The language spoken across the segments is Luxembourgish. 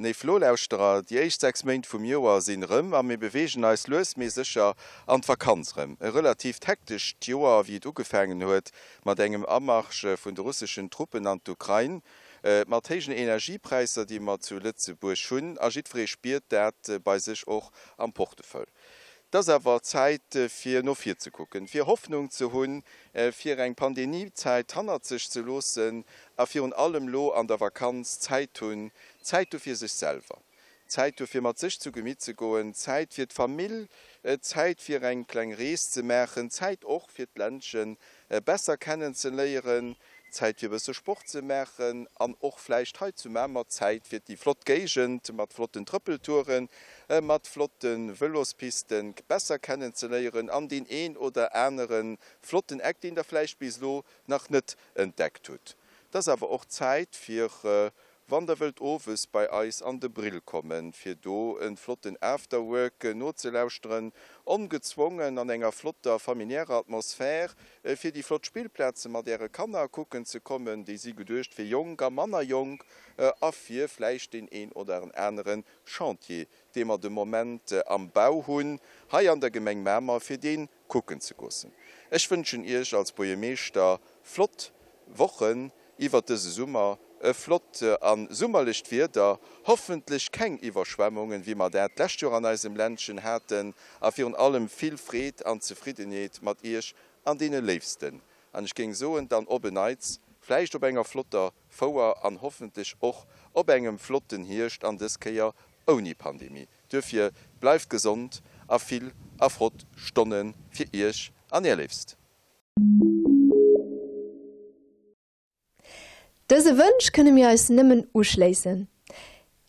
Léif Nolauschterer, déi éischt 6 Méint vum Joer sinn erëm a mir beweegen eis lues mee sécher an d'Vakanz erëm. E relativt hektescht Joer, wéi et ugefaangen huet mat engem Amarsch vun de russeschen Truppen an d'Ukrain, mat héijen Energiepräisser, déi mer zu Lëtzebuerg hunn, a jiddweree spiert dat bei sech och am Portefeuille. Et ass awer Zäit fir no vir ze kucken, fir Hoffnung ze hunn, fir eng Pandemiezäit hannert sech ze loossen a virun allem lo an der Vakanz Zäit hunn, Zäit hu fir sech selwer, Zäit hu fir mat sech zu Gemitt ze goen, Zäit fir d'Famill, Zäit fir eng kleng Rees ze maachen, Zäit och fir d'Ländchen besser kennen ze léieren, Zäit fir e bësse Sport ze maachen an och vläicht hei zu Mamer Zäit fir déi flott Géigend mat flotten Trëppeltouren, mat flotte Vëlospisten besser kennen ze léieren an deen een oder anere flotten Eck, deen der vläicht bis elo nach net entdeckt hutt. Et ass awer och Zäit fir Wann der wëllt owes bei eis an de Brill kommen fir do en flotten Afterwork nozelauschteren, ongezwongen an enger flotter familiärer Atmosphär, fir déi flott Spillplaze mat äre Kanner kucken ze kommen, déi si geduecht fir Jonk a manner Jonk, a fir vläicht deen een oder aneren Chantier dee mer de Moment am Bau hunn hei an der Gemeng Mamer, fir deen kucken ze goossen. Ech wënschen iech als Buergermeeschter flott Wochen iwwert dëse Summer, e flott a summerlecht Wieder, hoffentlech keng Iwwerschwemmungen, wéi mer dat d'lescht Joer an eisem Ländchen haten, a virun allem vill Freed an Zefriddenheet mat Iech an deene Léifsten. An ech géing soen, dann op en Neits, vläicht op enger flotter Fouer an hoffentlech och op engem flotten Hierscht an dës Kéier ouni Pandemie. Duerfir bleift gesond a vill a frott Stonne fir Iech an Är Léifst. Dëse Wënsch kënne mir eis nëmmen uschléissen.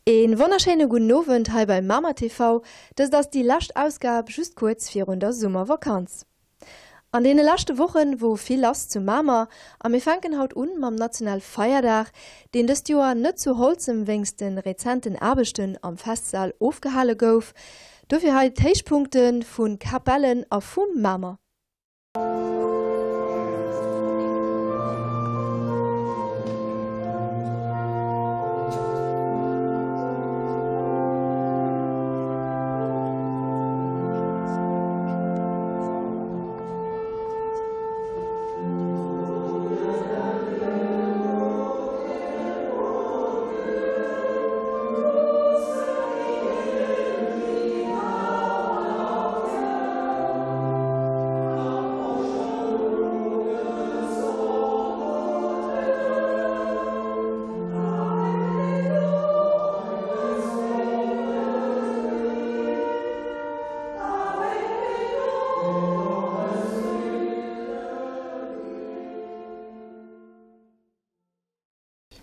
Ee wonnerschéine gudden Owend hei bei Mamer TV. Dëst ass déi lescht Ausgab just kuerz virun der Summervakanz. An deene leschte Wochen wor vill lass zu Mamer a mir fänken haut un mam National Feierdag, deen dëst Joer net zu Holzem wéinst de rezenten Aarbechten am Festsal ofgehale gouf. Dofir hei d'Héichpunkte vu Capellen a vu Mamer.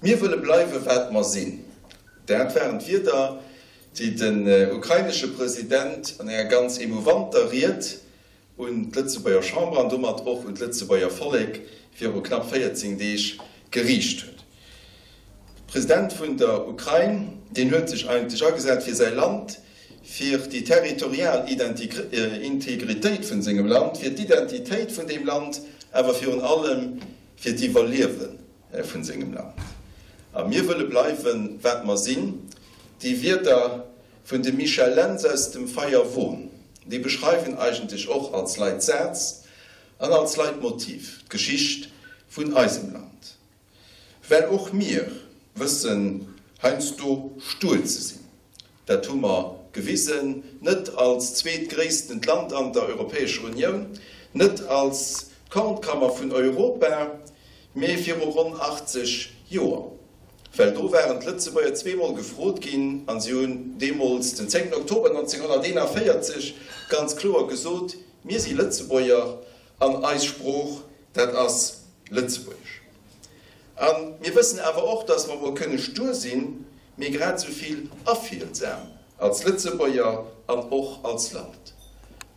Mir wëlle bleiwe wat mer sinn. Dat waren d'Wierder, déi den ukrainesche President an enger ganz emouvanter Ried un d'Lëtzebuerger Chamber an domat och un d'Lëtzebuerger Vollek viru knapp 14 Deeg geriicht huet. De President vun der Ukrain, deen huet sech eigentlech agesat fir säi Land, fir déi territorial Integritéit vun sengem Land, fir d'Identitéit vun deem Land, awer virun allem fir d'Iwwerliewe vun sengem Land. A mir wëlle bleiwen, wat mer sinn. Déi Wierder vun dem Michel Lentz aus dem Feier Won, déi beschreiwen eigentlech och als Leitsaz an als Leitmotiv d'Geschicht vun eisem Land. Well och mir wëssen heiansdo stur ze sinn. Dat hu mer gewisen, net als zweetgréisstent Land an der Europäescher Unioun, net als Kornkammer vun Europa, mee viru ronn 80 Joer. Well do waren d'Lëtzebuerger zweemol gefrot ginn a si hunn deemools, den 10 Oktober 1941, ganz kloer gesot, Mir si Lëtzebuerger an eis Sprooch, dat ass Lëtzebuergesch. A mir wëssen awer och, dass mer mol kënne stur sinn, mee grad esou vill afielsam als Lëtzebuerger an och als Land.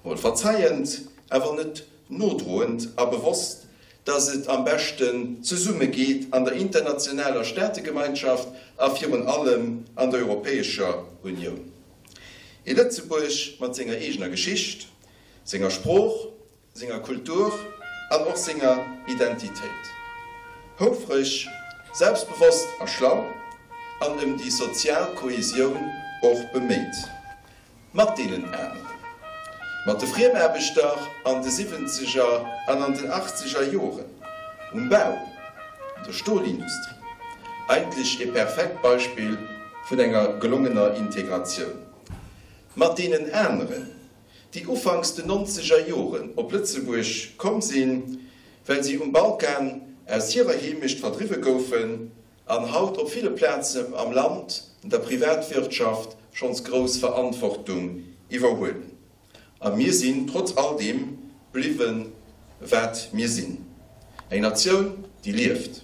Mol verzeiend, awer net nodroend a bewosst, dass et am beschten zesumme geet an der internationaler Staategemeinschaft a virun allem an der Europäescher Unioun. Ee Lëtzebuerg mat senger eegener Geschicht, senger Sprooch, senger Kultur an och senger Identitéit. Houfreg, selbstbewosst a schlau. an ëm déi sozial Kohesioun och beméit. Mat deenen aneren. Mat de Friemaarbechter an de siwwenzeger an an den achtzeger Joren um Bau, an der Stolindustrie. Eigentlech e perfekt Beispill vun enger gelongener Integratioun. Mat deenen aneren, déi ufanks den nonzeger Joren op Lëtzebuerg komm sinn, well si um Balkan aus hirer Heemecht verdriwwe goufen an haut op ville Plazen am Land an der Privatwirtschaft schonns grouss Verantwortung iwwerhuelen. A mir sinn trotz all deem bliwwen, wat mir sinn, eng Natioun, déi lieft.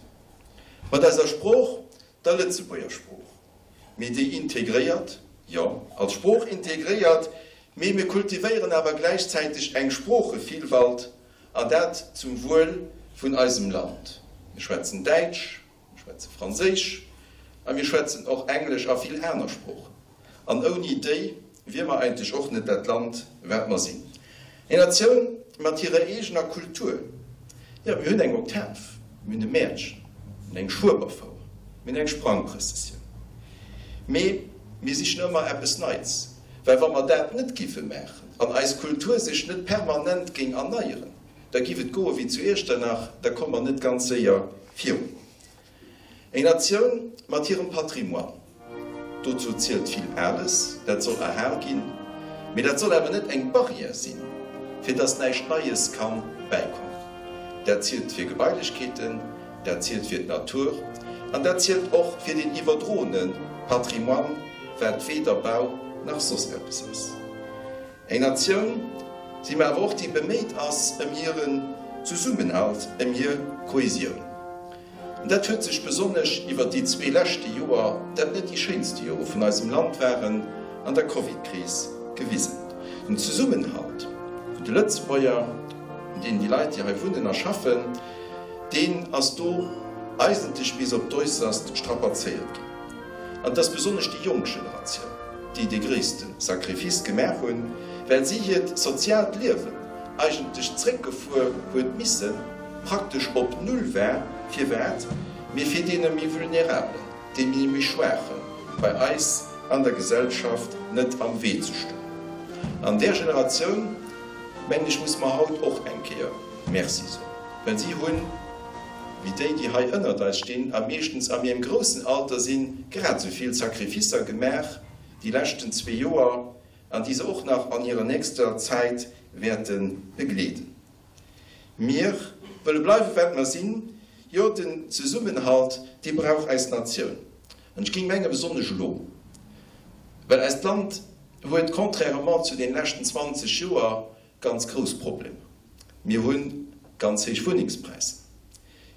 Mat eiser Sprooch, der Lëtzebuerger Sprooch, mee déi integréiert, jo, als Sprooch integréiert, mee mir kultivéieren awer gläichzäiteg eng Sproochevillfalt, An dat zum Wuel vun eisem Land. Mir schwätzen Däitsch, mir schwätze Franséisch a mir schwätzen och Englesch a vill aner Sproochen. An ouni déi wier mer eigentlech och net dat Land, wat mer sinn. Eng Natioun mat hirer eegener Kultur. Jo, mir hunn eng Oktav, mir hunn e Mäertchen, mir hunn eng Schueberfouer, mir hunn eng Sprangprëssessioun. Mee mir sichen ëmmer eppes Neits. Well wa mer dat net giffe maachen an eis Kultur sech net permanent géing erneieren, da giff et goe wéi zu Iechternach, da komme mer net ganz séier virun. Eng Natioun mat hirem Patrimoine, dozou zielt vill Ales, dat soll erhal ginn, mee dat soll awer net eng Barrière sinn, fir dass näischt Neies ka bäikommen. Dat zielt fir Gebailechkeeten, dat zielt fir d'Natur an dat zielt och fir den iwwerdroene Patrimoine, wat weder Bau nach soss eppes ass. Eng Natioun si mer awer och, déi beméit ass ëm hiren Zesummenhalt, ëm hir Kohesioun. An dat huet sech besonnesch iwwert déi zwee leschte Joer, dat net déi schéinste Jore vun eisem Land waren, an der Covidkris gewisen. Den Zesummenhalt vun de Lëtzebuerger, vun deenen déi Leit, déi hei wunnen a schaffen, deen ass do eigentlech bis op d'Äusserst strapazéiert ginn. An et ass besonnesch déi jonk Generatioun, déi dee gréisste Sacrifice gemaach hunn, well si hiert soziaalt Liewen eigentlech zréckgefuer huet missen, praktesch op Null war. Firwat? Mee fir deene méi Vulnerablen, deene méi Schwaache bei eis an der Gesellschaft net am Wee ze stoen. An där Generatioun, mengen ech, muss mer haut och eng Kéier Merci soen, well si hunn, wéi déi, déi hei ënnert eis stinn a meeschtens a méi engem groussen Alter sinn, grad esou vill Sacrificer gemaach déi leschten zwee Joer an déi se och nach an hirer nächster Zäit wäerte begleeden. Mir wëlle bleiwen, wat mer sinn. Jo, den Zesummenhalt, dee brauch eis Natioun. An ech géing menge besonnesch elo, well eist Land huet, contrairement zu den leschten 20 Joer, ganz grouss Problemer. Mir hu ganz héich Wunnengspräisser.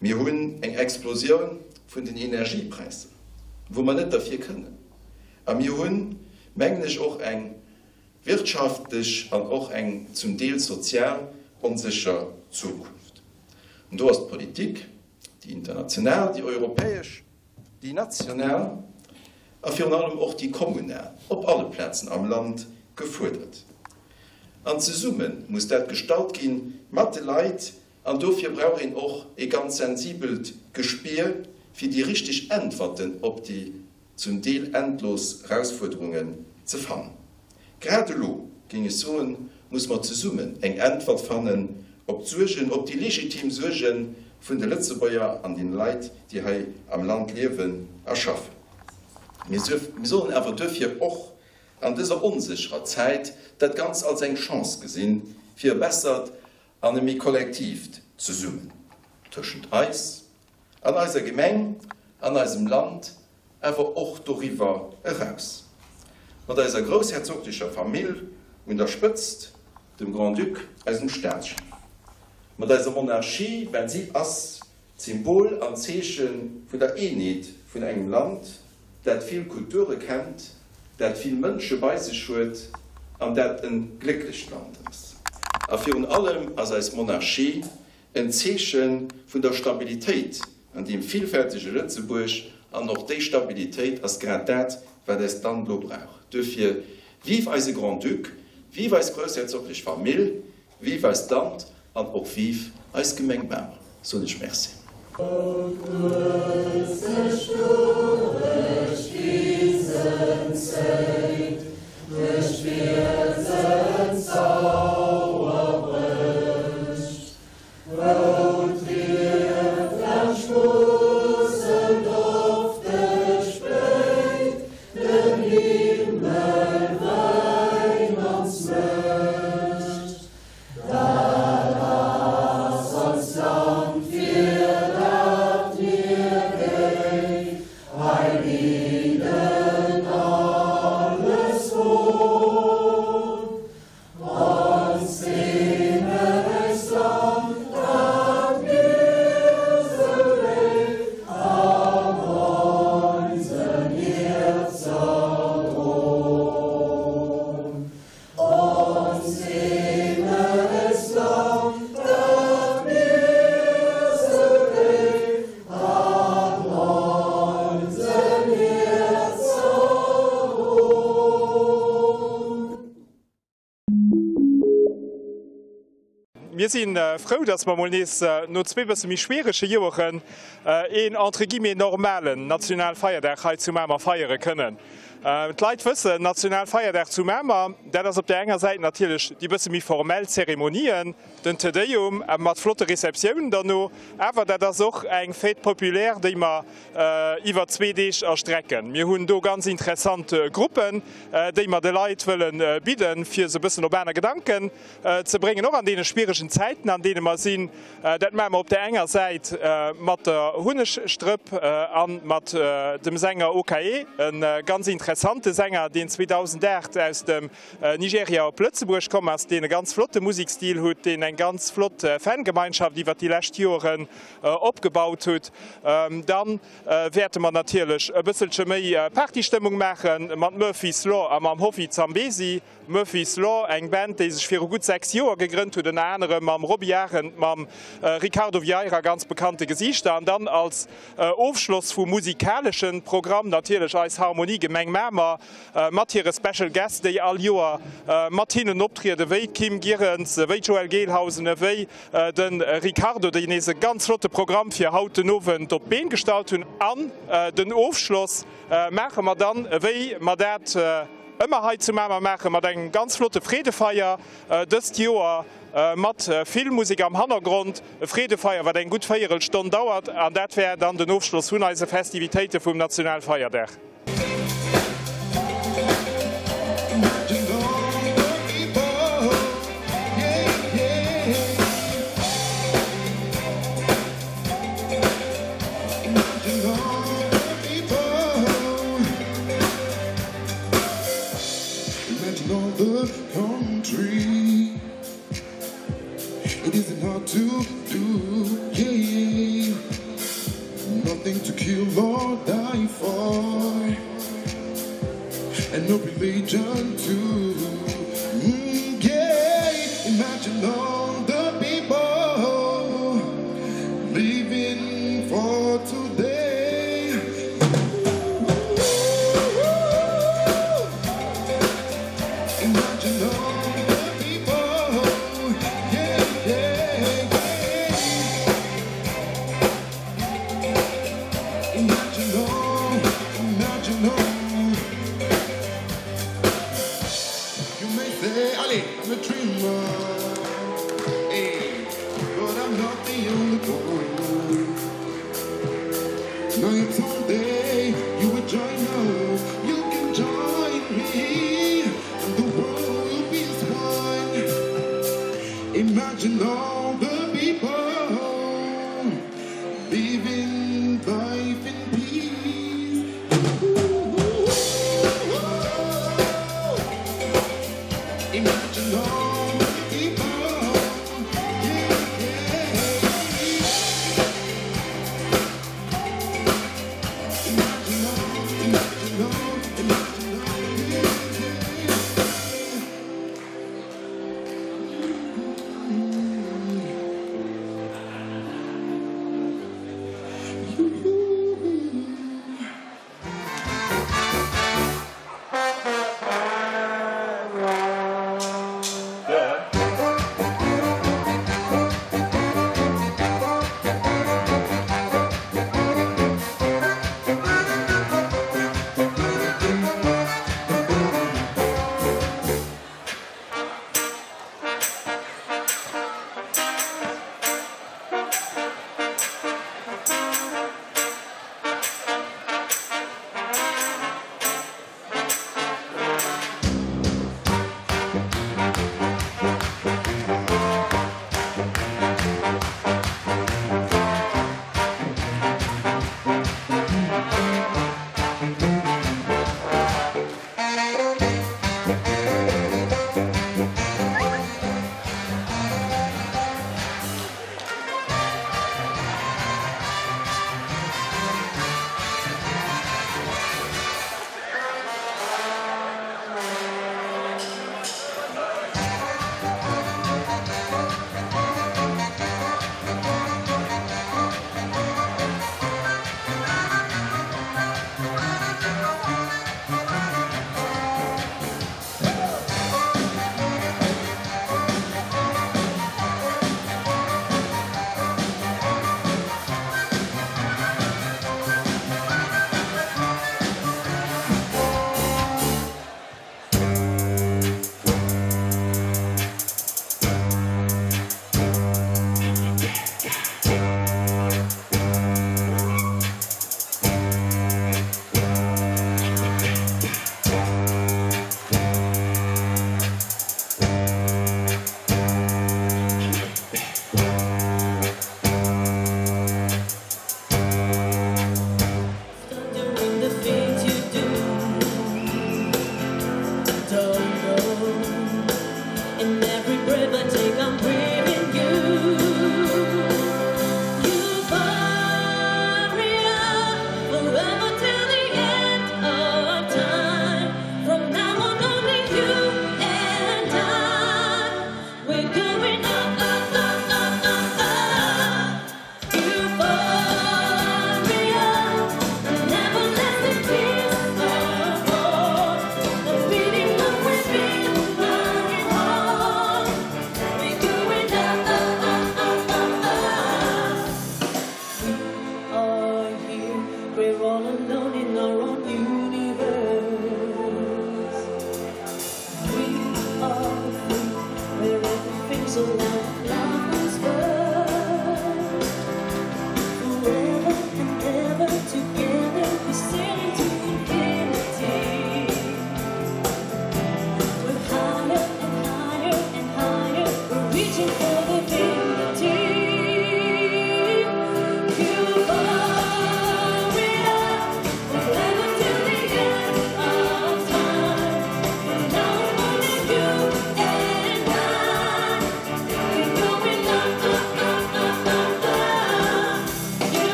Mir hunn eng Explosioun vun den Energiepräisser, wou mer net derfir kënnen. A mir hunn, mengen ech, och eng wirtschaftlech an och eng zum Deel sozial onsécher Zukunft. An do ass d'Politik, déi international, déi europäesch, déi national a virun allem och déi kommunal, op alle Plazen am Land gefuerdert. An zesumme muss dat gestallt gi mat de Leit. An dofir brauch een och e ganz sensibelt Gespier, fir déi richteg Äntwerten op déi zum Deel endlos Erausfuerderungen ze fannen. Grad elo, géing ech soen, muss mer zesummen eng Äntwert fannen op d'Suergen, op déi legitim Suerge vun de Lëtzebuerger an deene Leit, déi hei am Land liewen a schaffen. Mir sollen awer duerfir och an dëser onsécherer Zäit dat Ganz als eng Chance gesinn, fir e bessert an e méi kollektiivt Zesummen tëschent eis an eiser Gemeng, an eisem Land, awer och doriwwer eraus. Mat eiser groussherzoglecher Famill un der Spëtzt, dem Grand-Duc, eisem Staatschef. Mat eiser Monarchie, well si ass d'Symbol an d'Zeeche vun der Eenheet vun engem Land, dat vill Kulture kennt, dat vill Mënsche bei sech huet an dat e glécklecht Land ass. A virun allem ass eis Monarchie En Zeeche vun der Stabilitéit an deem villfältege Lëtzebuerg, an och déi Stabilitéit ass grad dat, wat eist Land elo brauch. Duerfir, Vive eise Grand-Duc, vive eis groussherzoglech Famill, vive eist Land an och vive eis Gemeng Mamer! Soen ech Merci. Wou d'Nues sech duerch d'Wisen zéit, duerch d'Fielsen d'Sauer brécht, wou d'Rief laanscht d'Musel dofteg bléit, den Himmel Wäin ons mécht. Dat ass ons Land, fir dat mir géif heibidden alles wohl. Ons Heemechtsland, dat mir sou léif an onsen Hierzer dron. Ons Heemechtsland, dat mir sou léif an onsen Hierzer dron. Mir si frou, dass mer mol nees no zwee bësse méi schwierege Joeren een entre guillemets normalen Nationalfeierdag hei zu Mamer feiere kënnen. D'Leit wëssen, Nationalfeierdag zu Mamer, dat ass op där enger Säit natierlech déi bësse méi formell Zeremonien, den Te Deum mat flotte Receptiounen derno, awer dat ass och eng Fête populaire, déi mer iwwer zwee Deeg erstrecken. Mir hunn do ganz interessant Gruppen, déi mer de Leit wëlle bidden, fir se e bëssen op aner Gedanken ze bréngen, och an deene schwieregen Zäiten, an deene mer sinn. Dat maache mer op där enger Säit mat der Hunnegstrëpp a mat dem Sänger OKE, e ganz interessante Sänger, deen 2008 aus dem Nigeria op Lëtzebuerg komm ass, deen e ganz flotte Musekstil hutt, deen eng ganz flott Fangemeinschaft iwwer déi lescht Joren opgebaut hutt. Da wäerte mer natierlech e bësselche méi Partystëmmung maache mat Murphy's Law a mam Hoffi Zambezi. Murphy's Law, eng Band, déi sech viru gutt 6 Joer gegrënnt huet, ënner anerem mam Robbie Arendt, mam Ricardo Vieira, ganz bekannte Gesiichter. An dann als Ofschloss vum musikalesche Programm natierlech eis Harmonie Gemeng Mamer mat hire Special Guests, déi all Joer mat hinnen optrieden, wéi d'Kim Gierens, wéi d'Joëlle Gelhausen, ewéi de Ricardo, déi nees e ganz flotte Programm fir haut den Owend op d'Been gestallt hunn. An den Ofschloss maache mer dann, ewéi mer dat ëmmer hei zu Mamer maachen, mat engem ganz flotte Freedefeier, dëst Joer mat vill Musek am Hannergrond. E Freedefeier, wat eng gutt Véierelstonn dauert, an dat wär dann den Ofschloss vun eise Festivitéite vum Nationalfeierdag.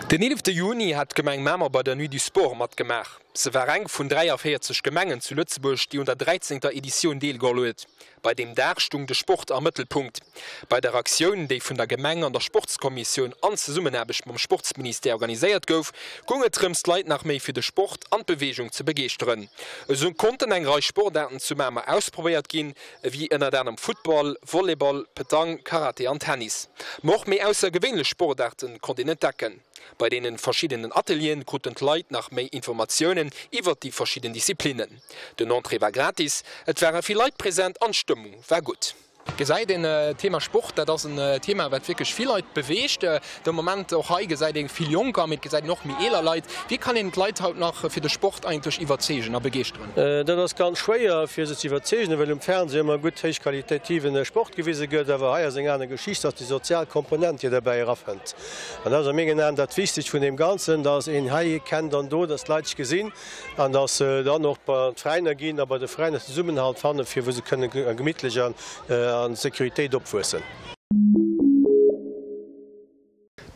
Den 11 Juni hat d'Gemeng Mamer bei der Nuit du Sport matgemaach. Se war eng vun 43 Gemengen zu Lëtzebuerg, déi un der dräizéngter Editioun deelgeholl huet. Bei deem Dag stung de Sport am Mëttelpunkt. Bei der Aktioun, déi vun der Gemeng an der Sportskommissioun an Zesummenaarbecht mam Sportsministère organiséiert gouf, goung et drëms d'Leit nach méi fir de Sport an d'Beweegung ze begeeschteren. Esou konnten eng Rei Sportaarten zu Mamer ausprobéiert ginn, ewéi ënnert anerem Futtball, Volleyball, Petanque, Karate an Tennis. Ma och méi aussergewéinlech Sportaarte konnt een entdecken. Bei deene verschiddenen Atelieren kruten d'Leit nach méi Informatiounen iwwert déi verschidden Disziplinnen. Den Entrée war gratis, et ware vill Leit present an d'Stëmmung war gutt. Gesäit een, Thema Sport, dat ass en Thema wat wierklech vill Leit beweegt de Moment. Och hei gesäit ee vill Jonker, mee et gesäit een och méi eeler Leit. Wéi kann een d'Leit haut nach fir de Sport eigentlech iwwerzeegen a begeeschteren? Dat ass ganz schwéier fir se ze iwwerzeegen, well um Fernseh ëmmer gutt héichqualitativen Sport gewise gëtt. Awer hei ass eng aner Geschicht, dass déi sozial Komponent déi derbäi erafënnt. An dat ass a mengen Aen dat Wichtegst vun deem Ganzen, dass een hei kennt an do, dass d'Leit sech gesinn an dass se dann och bei d'Veräiner ginn a bei de Veräiner Zesummenhalt fannen, fir wou se kënnen gemittlech an a Sécuritéit opwuessen.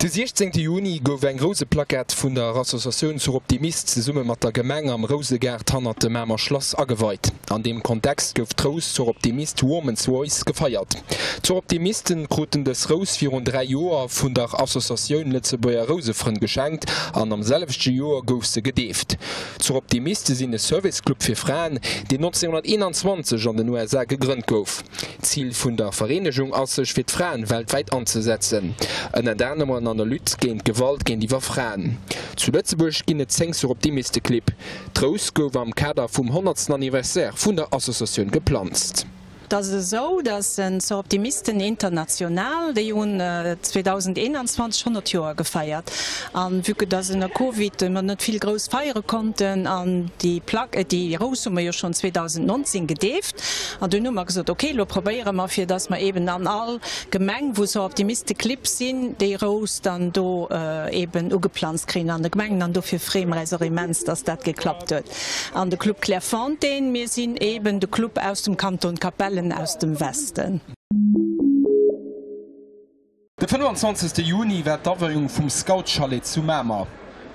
De 16 Juni gouf eng Rouseplackett vun der Associatioun Soroptimist zesumme mat der Gemeng am Rousegaart hannert dem Mamer Schlass ageweit. An deem Kontext gouf d'Rous Soroptimist Woman's Voice gefeiert. D'Soroptimisten kruten dës Rous virun 3 Joer vun der Associatioun Lëtzebuerger Rousefrënn geschenkt an am selwechte Joer gouf se gedeeft. D'Soroptimiste sinn e Service-Club fir Fraen, deen 1921 an den USA gegrënnt gouf. D'Zil vun der Vereenegung ass sech fir d'Fraen weltwäit anzesetzen, ënnert anerem an der Lutte géint d'Gewalt géintiwwer Fraen. Zu Lëtzebuerg ginn et 10 Soroptimisteclibb. D'Rous gouf am Kader vum honnertsten Anniversaire vun der Associatioun geplanzt. Et ass esou, datt den Soroptimisten International, déi hunn 2021 100 Joer gefeiert. An vue que datt ënner Covid mer net vill grouss feiere konnten an déi Plaque, déi Rous hu mer jo schonn 2019 gedeeft, An dunn hu mer gesot, ok, elo probéiere mer, fir datt mer eeben an all Gemeng, wou Soroptimisteclibb sinn, déi Rous dann do eeben ugeplanzt kréien an de Gemengen. An dofir freeë mer äis och immens, datt dat geklappt huet. An de Club Clairefontaine, mir sinn eeben de Club aus dem Kanton Capellen, aus dem Westen. De 25 Juni war d'Aweiung vum Scoutschalet zu Mamer.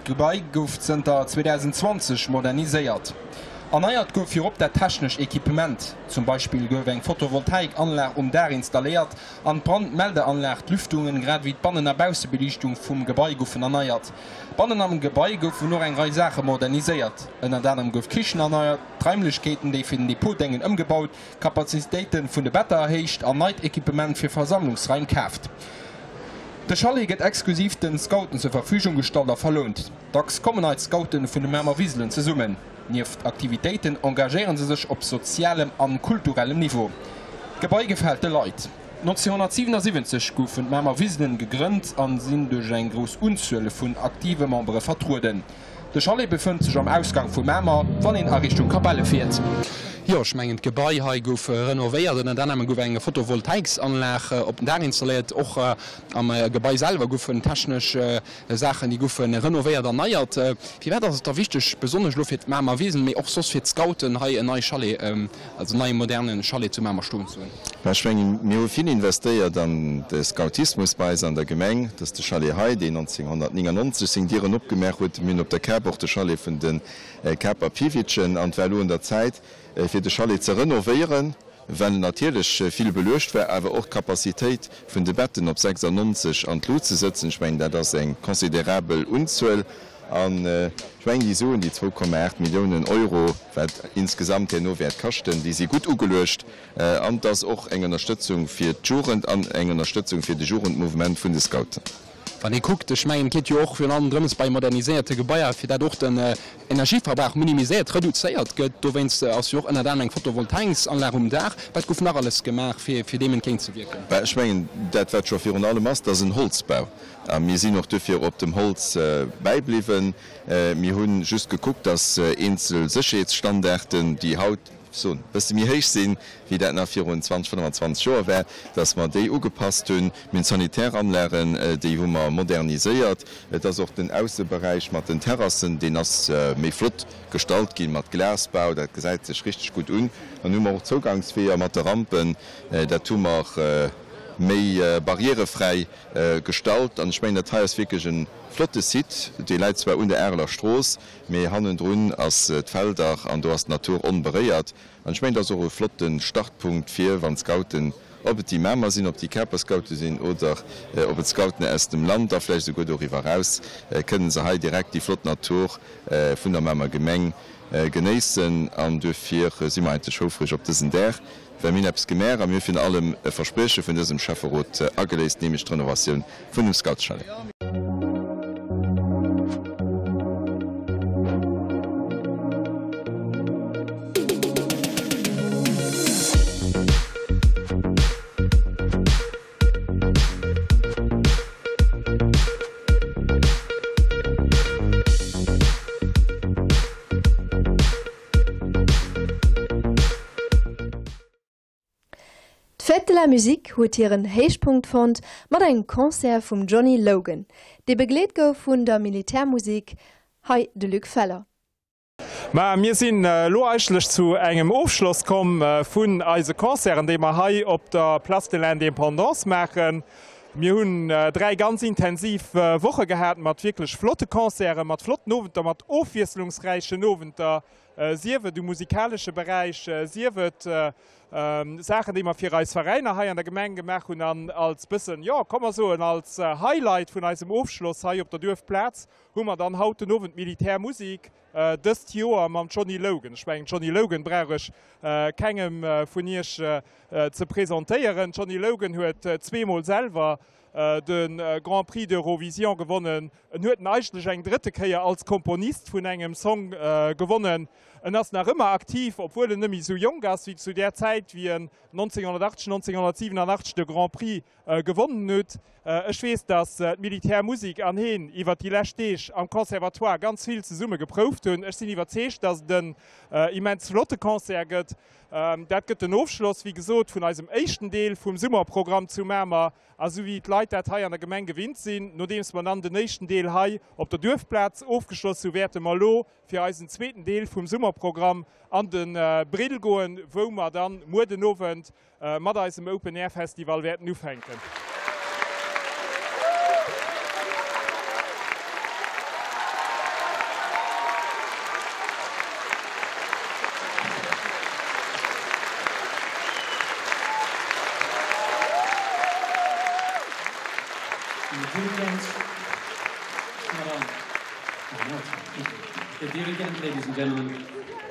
D'Gebai gouf zënter 2020 moderniséiert. Erneiert gouf virop dat technesch Equipement. Zum Beispill gouf eng Photovoltaikanlag um Daach installéiert an d'Brandmeldeanlag, d'Lüftungen, grad ewéi d'Bannen a Baussebeliichtung vum Gebai goufen erneiert. Bannen am Gebai goufen och eng Rei Saache moderniséiert. Ënnert anerem gouf d'Kichen erneiert, d'Raimlechkeeten, déi fir den Depot déngen, ëmgebaut, D'Kapazitéite vun de Better erhéicht an neit Equipement fir Versammlungsraim kaaft. De Chalet gëtt exklusiv den Scouten zur Verfügung gestallt a verlount. Dacks kommen hei d'Scouten vun de Mamer Wiselen zesummen. Nieft Aktivitéiten engagéieren se sech op sozialem an kulturellem Niveau. D'Gebai gefält de Leit. 1977 goufen d'Mamer Wiselen gegrënnt an sinn duerch eng grouss Unzuel vun aktive Membere vertrueden. De Chalet befënnt sech am Ausgang vu Mamer, wann een a Richtung Kapelle fiert. Jo, ech mengen d'Gebai hei gouf renovéiert, ënnert anerem gouf eng Photovoltaiksanlag op den Daach installéiert. Och am Gebai selwer goufen technesch Saachen, déi goufe renovéiert, erneiert. Firwat ass et da wichteg, besonnesch elo fir d'Mamer Wisen, mee och soss fir d'Scouten, hei en neie Chalet, also en neie moderne Chalet zu Mamer stoen ze hunn? Mä ech mengen, mir hu vill investéiert an de Scoutismus bei eis an der Gemeng. Dat ass de Chalet hei, deen 1999 seng Dieren opgemaach huet. Mir hunn op der Kap och de Chalet vun de Kaper Piwitschen. An et war elo un der Zäit, fir de Chalet ze renovéieren, well en natierlech vill beluecht war, awer och d'Capacitéit vun de Betten op 96 an d'Lut ze sëtzen. Ech mengen, dat ass eng considerabel Unzuel. An ech mengen, déi Suen, déi 2,8 Milliounen Euro, wat insgesamt herno wäert kaschten, déi si gutt ugeluecht. An et ass och eng Ënnerstëtzung fir d'Jugend an eng Ënnerstëtzung fir de Jugendmouvement vun de Scouten. Wann ee kuckt, ech mengen, et geet jo och virun allem drëms bei moderniséierte Gebaier, fir dat och den Energieverbrauch minimiséiert, reduzéiert gëtt. Dowéinst ass jo och ënnert anerem eng Photovoltaiksanlag um Daach. Wat gouf nach alles gemaach, fir deem entgéintzewierken? Bah, ech mengen, dat wat scho virun allem ass, dat ass en Holzbau. A mir sinn och duerfir op dem Holz bäibliwwen. Mir hu just gekuckt, dass eenzel Sécherheetsstandarden, déi haut, soen, e bësse méi héich sinn, wéi dat nach virun 20, 25 Joer war, dass mer déi ugepasst hunn. Mir hunn d'Sanitäranlagen, déi hu mer moderniséiert. Et ass och den Ausseberäich mat den Terrassen, deen ass méi flott gestallt ginn, mat Glasbau, dat gesäit sech richteg gutt un. Dann hu mer och d'Zougangsweeër mat de Rampen, dat hu mer. méi barrièrefräi gestalt. An ech mengen, dat hei ass wierklech e flotte Site. Dee läit zwar un der Areler Strooss, mee hannendrun ass d'Feldach an do ass d'Natur onberéiert. An ech mengen, dat ass och e flotte Startpunkt fir, wann d'Scouten, ob et déi Mamer sinn, ob déi Käper Scoute sinn oder ob et Scouten aus dem Land a vläicht esouguer doriwwer eraus, kënnen se hei direkt déi flott Natur vun der Mamer Gemeng genéissen. An duerfir si mer eigentlech houfreg op dësen Dag, well mir hunn eppes gemaach a mir hu virun allem e Versprieche vun dësem Schäfferot ageléist, nämlech d'Renovatioun vun dem Scoutschalet. D'Fête de la Musique huet hiren Héichpunkt fonnt mat engem Concert vum Johnny Logan, dee begleet gouf vun der Militärmusik, hei de Luc Feller. Ma mir sinn elo eigentlech zu engem Ofschloss komm vun eise Concerten, déi mer hei op der Place de l'Indépendance maachen. Mir hunn 3 ganz intensiv Woche gehat mat wierklech flotte Concerten, mat flotten Owenter, mat ofwiesslungsräichen Owenter, sief et um musikalesche Beräich, sief et Saachen, déi mer fir eis Veräiner hei an der Gemeng gemaach hunn an als bëssen, jo, komm mer soen, als Highlight vun eisem Ofschloss hei op der Duerfplaz hu mer dann haut den Owend d'Militärmusik, dëst Joer mam Johnny Logan. Ech mengen, Johnny Logan brauch ech kengem vun Iech ze presentéieren. Johnny Logan huet zweemol selwer de Grand Prix d'Eurovision gewonnen. En huet en eigentlech eng drëtte Kéier als Komponist vun engem Song gewonnen. En ass nach ëmmer aktiv, obwuel en net méi esou jonk ass wéi zu där Zäit, wéi en 1980, 1987 de Grand Prix gewonnen huet. Ech weess, datt d'Militärmusik an heen iwwer déi lescht Deeg am Conservatoire ganz vill zesumme geprouft hunn. Ech sinn iwwerzeegt, datt et en immens flotte Concert gëtt. Dat gëtt den Ofschloss, wéi gesot, vun eisem éischten Deel vum Summerprogramm zu Mamer. A sou wéi d'Leit dat hei an der Gemeng gewinnt sinn, nodeems mer dann den éischten Deel hei op der Duerfplaz ofgeschloss hu, wäerte mer elo fir eisen zweeten Deel vum Summerprogramm an de Brill goen, wou mer dann muer den Owend mat eisem Open Air Festival wäerten ufänken. The Dirigent, ladies and gentlemen,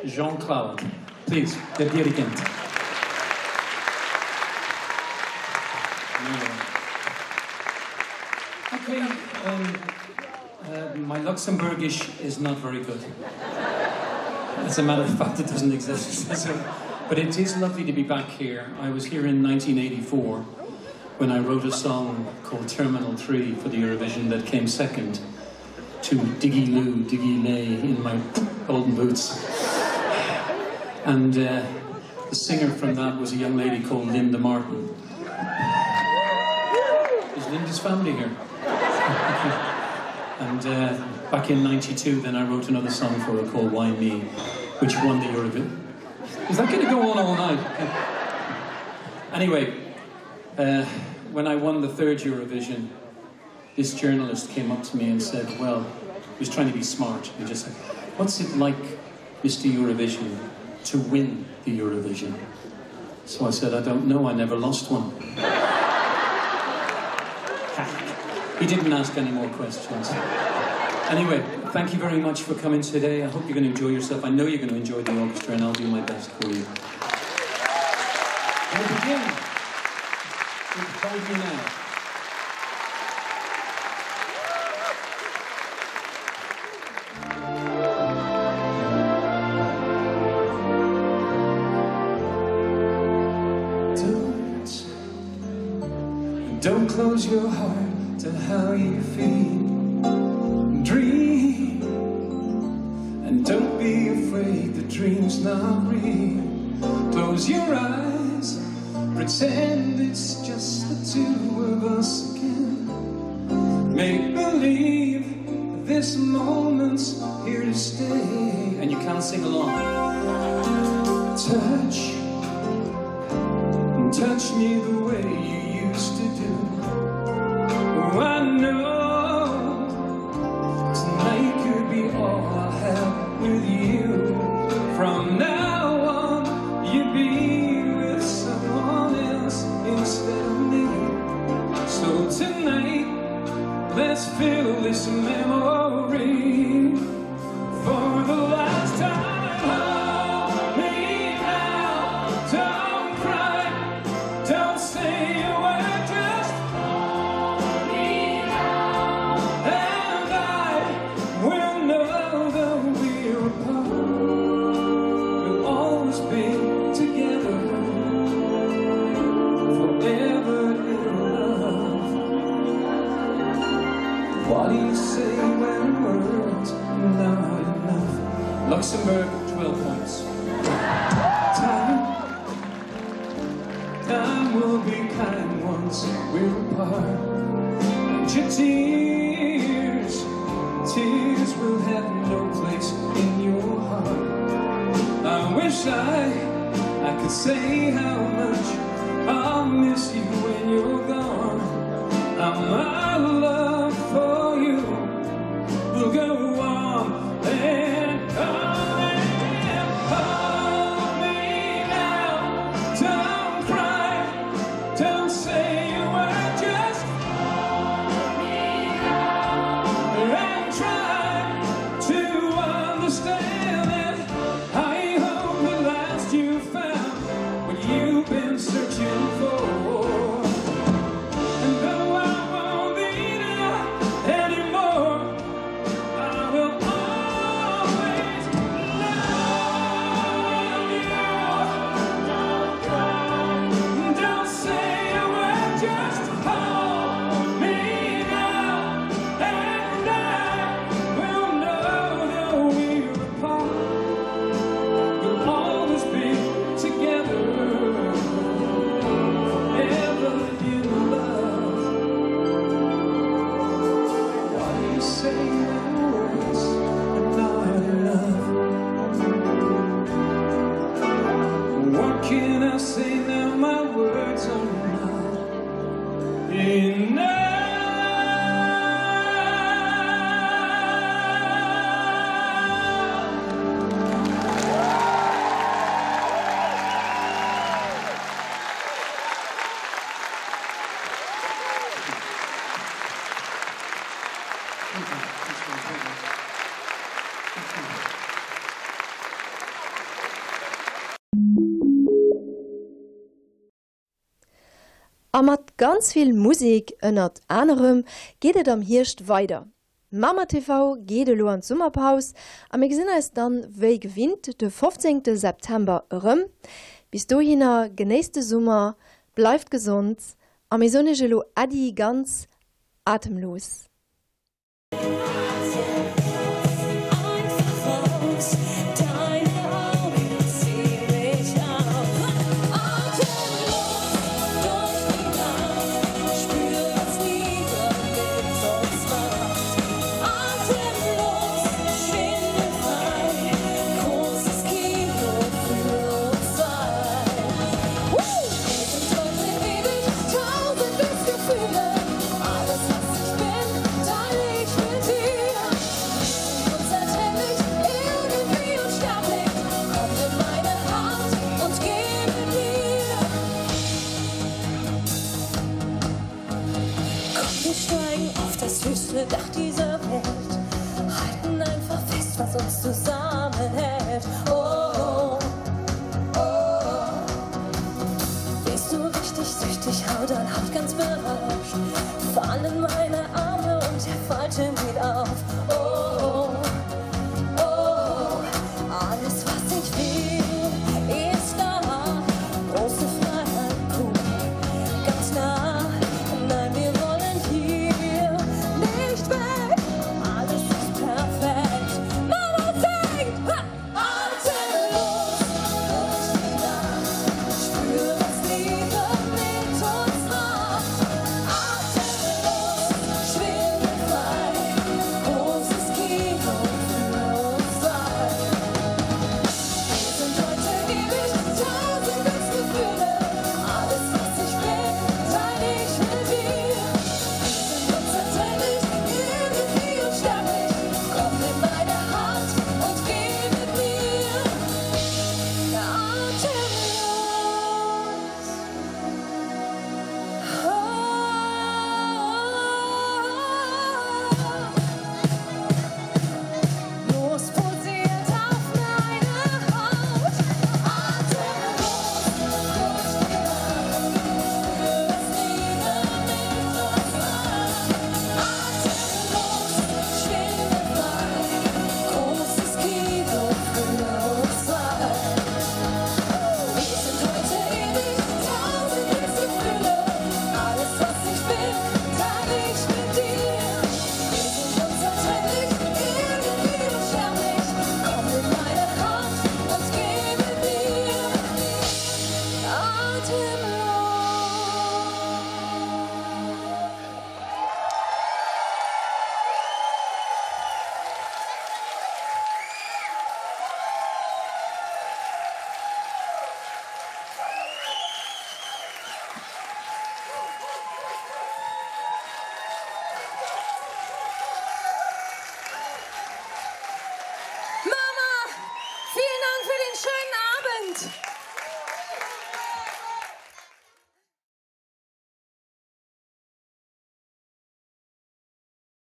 Jean-Claude. Please, der Dirigent. Okay, um, uh, my Luxembourgish is not very good. As a matter of fact, it doesn't exist. so, but it is lovely to be back here. I was here in 1984 when I wrote a song called Terminal 3 for the Eurovision that came second to Diggy Loo, Diggy Lay in my golden boots. And uh, the singer from that was a young lady called Linda Martin. Is Linda's family here? and uh, back in 92, then I wrote another song for her called Why Me, which won the Eurovision. Is that going to go on all night? Anyway, uh, when I won the third Eurovision, this journalist came up to me and said, well, he was trying to be smart. He just said, what's it like, Mr. Eurovision, to win the Eurovision? So I said, I don't know, I never lost one. he didn't ask any more questions. Anyway, thank you very much for coming today. I hope you're going to enjoy yourself. I know you're going to enjoy the orchestra, and I'll do my best for you. We'll begin with Hold Me Now. Don't close your heart to how you feel. Dream and don't be afraid the dream's not real. Close your eyes, pretend it's just the two of us again. Make believe this moment's here to stay. And you can't sing along. Touch, touch me the way you used to. Though I know tonight could be all I'll have with you. From now on, you'd be with someone else instead of me. So tonight, let's fill this memory for the last time. Hold me now, don't cry, don't say a word, just hold me now, and I will know that we're apart. We'll always be together, forever in love. What do you say when words are not enough? Luxembourg, 12 points. Time, time will be kind once we're apart. And your tears, tears will have no place in your heart. I wish I, I could say how much I'll miss you when you're gone. Now my love for you will go on and on and hold me now. Don't cry, don't say a word, just hold me now and try to understand that I hope at last you found what you've been searching for. And though I won't be there anymore, I will always love you. Don't cry, don't say a word, just hold me now, and I will know that we're apart. We'll always be together, forever in love. What do you say when words are not enough? What can I say now? My words are not enough. A mat ganz vill Musek, ënnert anerem, geet et am Hierscht weider. Mamer TV geet elo an d'Summerpaus a mir gesinn eis dann wéi gewinnt de 15 September erëm. Bis dohinner genéisst de Summer, bleift gesond a mir soen iech elo Äddi ganz atemlos. Dach dieser Welt halten einfach fest, was uns zusammenhält. Oh, oh, oh. Bist du richtig süchtig, haut an Haut ganz berauscht. Fallen meine Arme und der Falte geht auf. Oh, oh, oh. Alles, was ich will, ist da. Große Freiheit pur, ganz nah. Nein, wir wollen hier nicht weg. Alles ist perfekt. Mama singt! Ha! Atemlos durch die Nacht. Spür, was Liebe mit uns macht. Atemlos. Owend.